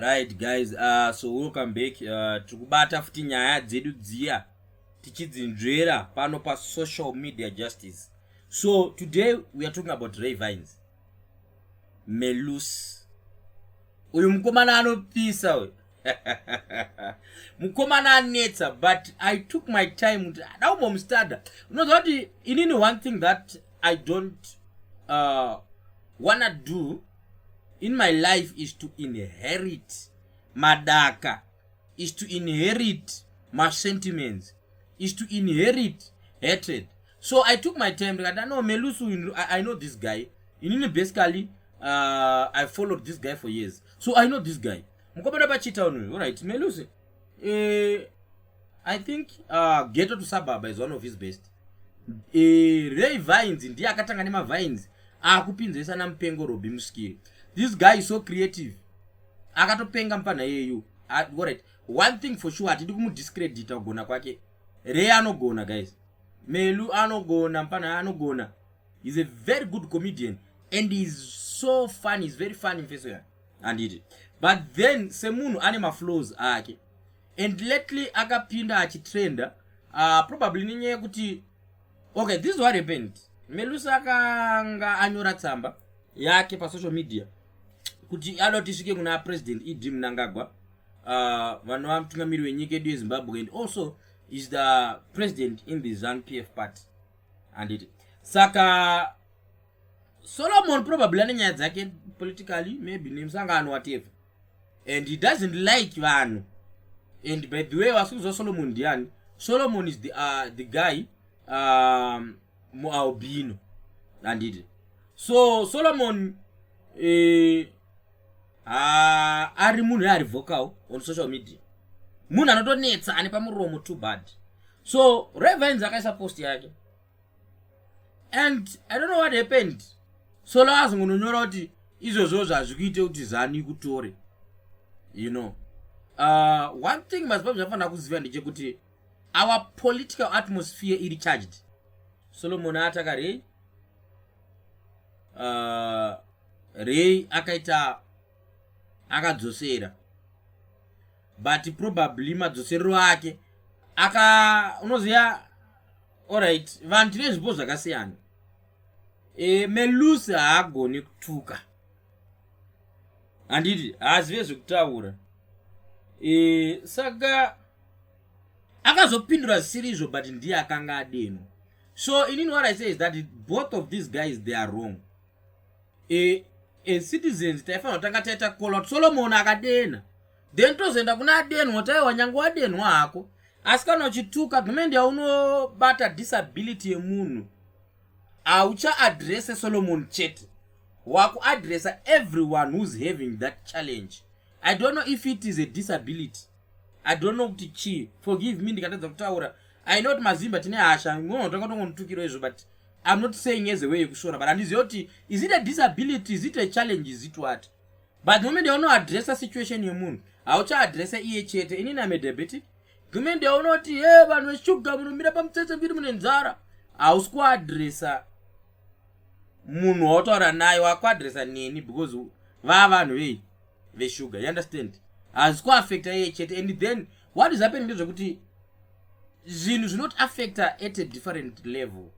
Right guys, so welcome back. Tiri kubata futi nyaya dzedu dziya tichidzinzvera pano pasocial media justice. So today we are talking about Ray Vines Melus. Uyu mukomana anopisa uyu, mukomana anetsa, but I took my time kuti ada kumbomustudya. Unoziva kuti inini, one thing that I don't wanna do in my life is to inherit madaka, is to inherit masentiments, is to inherit hatred. So I took my time, ndikati, "No, Melusu, I know this guy." Inini basically, I followed this guy for years, so I know this guy, mukomana paChitown uyu. Alright, Melusi, I think "Ghetto to Suburb" is one of his best. Ray Vines ndiye akatanga nemavines akupinzesa namupengo Robi Muskiri. This guy is so creative, akatopenga mupana iyeyu. Alright, one thing for sure, hatidi kumudiscredita kugona kwake. Ray anogona, guys. Melu anogona, mupana anogona. He's a very good comedian and he's so funny. He's very funny, mfeso yake, handiti? But then semunhu ane maflaws ake, and lately akapinda achitrenda, probably nenyaya yekuti, okay, this is what happened. Melusi akanga anyora tsamba yake pasocial media kuti ada kuti isvike kuna President ED Mnangagwa, vanova mutungamiri wenyika yedu yeZimbabwe, and also is the president in the ZANU PF party, handiti? Saka Solomon probably ane nyaya dzake politically, maybe nemusangano, whatever, and he doesn't like vanhu. And by the way, vasikuziva Solomon ndiani? Solomon is the guy, mualbino, handiti? So Solomon, ari munhu ari vocal on social media, munhu anotonetsa, ane pamuromo too bad. So Ravens akaisa post yake and I don't know what happened. Solo azongononyora kuti izvozvo zvazvikuite kuti ZANU ikutore. One thing maZimbabwe zvafanira kuziva ndechekuti our political atmosphere iri charged. Solomon ataka Ray. Ray akaita, akadzosera, but probably madzoserero ake aka, unoziva, alright, vanhu tine zvipo zvakasiyana. Melusi haagoni kutuka, handiti? Haazive zvekutaura. Saka akazopindura zvisiri izvo, but ndiye akanga adenwa. So inini what I say is that both of these guys, they are wrong. As citizens taifanira kutanga taita call out Solomon akadena, then tozoenda kuna adenwa. Taiwa nyange wadenwa hako, asi kana uchituka gumende yaunobata disability yemunhu, hauchaaddresse Solomon chete, wakuaddressa everyone who's having that challenge. I don't know if it is a disability, I don't know kuti chii. Forgive me ndikatadza kutaura. I know kuti maZimba tine hasha, unotanga tongomutukiro izvo, but I'm not saying as a way yekushora, but handizivi kuti is it a disability, is it a challenge, is it what? But moment yaunoaddressa situation yemunhu, hauchaaddressa iye chete. Inini am a diabetic. Moment yaunoti, "He, vanhu veshuga munomira pamutsetse mbiri mune nzara," hausi kuaddressa munhu wautaura naye, wakuaddressa neni, because vaa vanhu vei veshuga, you understand? Hazisi kuaffecta iye chete. And then what is happening ndezvekuti zvinhu zvinotiaffecta at a different level.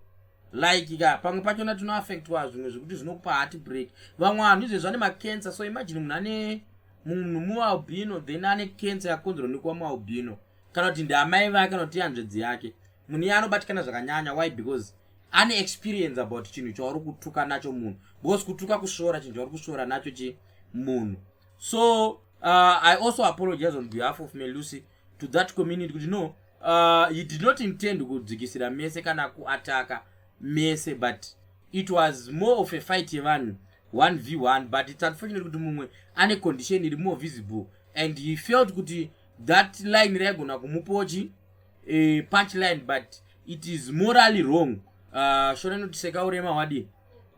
Like ka pamwe pachona tinoaffectwa zvimwe zvekuti zvinokupa heart break. Vamwe vanhu izvezvi vane macancer. So imagine munhu ane, munhu mualbino, then ane cancer yakonzerwa nekuva mualbino, kana kuti ndiamai vake, kana kuti ihanzvadzi yake. Munhu iye anobatikana zvakanyanya. Why? Because ane experience about chinhu chauri kutuka nacho munhu, because kutuka kusvora chinhu chauri kusvora nacho chi munhu. So I also apologize on behalf of Melusi to that community kuti no, he did not intend kudzikisira mese kana kuataka mese, but it was more of a fight yevanhu 1v1. But it's unfortunate kuti mumwe ane condition iri more visible and he felt kuti that line raigona kumupawo chi punch line, but it is morally wrong. Shona inoti seka urema wadi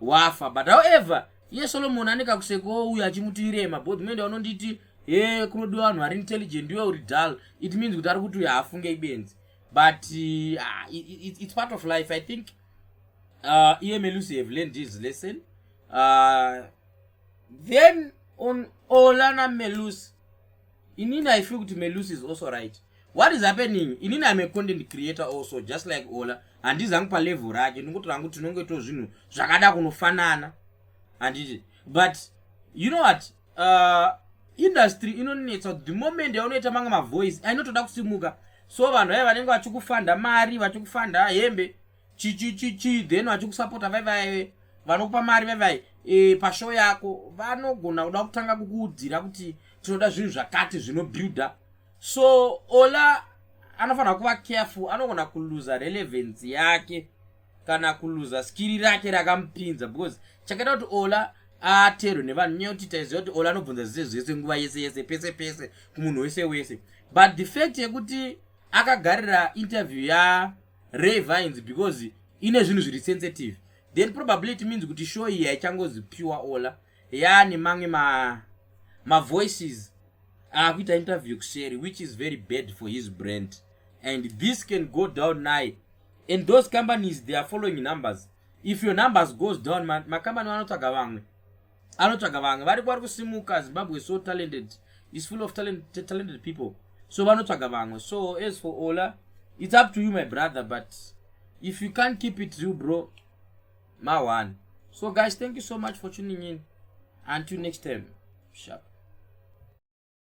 wafa. But however, iye Solomon ane kakusekawo uyo achimuti irema, both muende vanonditi he kunodiwa vanhu vari intelligent, iwe uri dull. It means kuti ari kuti uyo haafunge, ibenzi. But it's part of life. I think iye Melusi have learned his lesson. Then on Olana Melusi. Inini I feel kuti Melusi is also right. What is happening, inini I'm a content creator also, just like Ola. Handizi hangu palevel rake, ndingotora hangu tinongoitawo zvinhu zvakada kunofanana, handiti? But you know what, industry inonetsa. The moment yaunoita mamwe mavoice ainotoda kusimuka, so vanhu vaiva vanenge vachikufanda mari, vachikufanda hembe, chichichichi, then vachikusapota, vaivai vanokupa mari, vaivai pashow yako, vanogona kuda kutanga kukuudzira kuti tinoda zvinhu zvakati zvinobuilda. So Ola anofanira kuva careful. Anogona kuluza relevance yake kana kuluza skill rake rakamupinza, because chakaita kuti Ola ateerwe nevanhu nyaya yekuti taiziva kuti Ola anobvunza zvese zvese, nguva yese yese, pese pese, kumunhu wese wese. But the fact yekuti akagarira interview yaRay Vines because ine zvinhu zviri sensitive, then probably it means kuti show iyi haichangozi pure Ola, yaane mamwe mavoices akuita interview kuseri, which is very bad for his brand, and this can go down naye. And those companies, they are following numbers. If your numbers goes down, makambani vanotsvaga vamwe, anotsvaga vamwe vari vari kusimuka. Zimbabwe is so talented, is full of talented people, so vanotsvaga vamwe. So as for Ola, it's up to you, my brother, but if you can't keep it real, bro, ma one. So guys, thank you so much for tuning in. Until next time, sharp.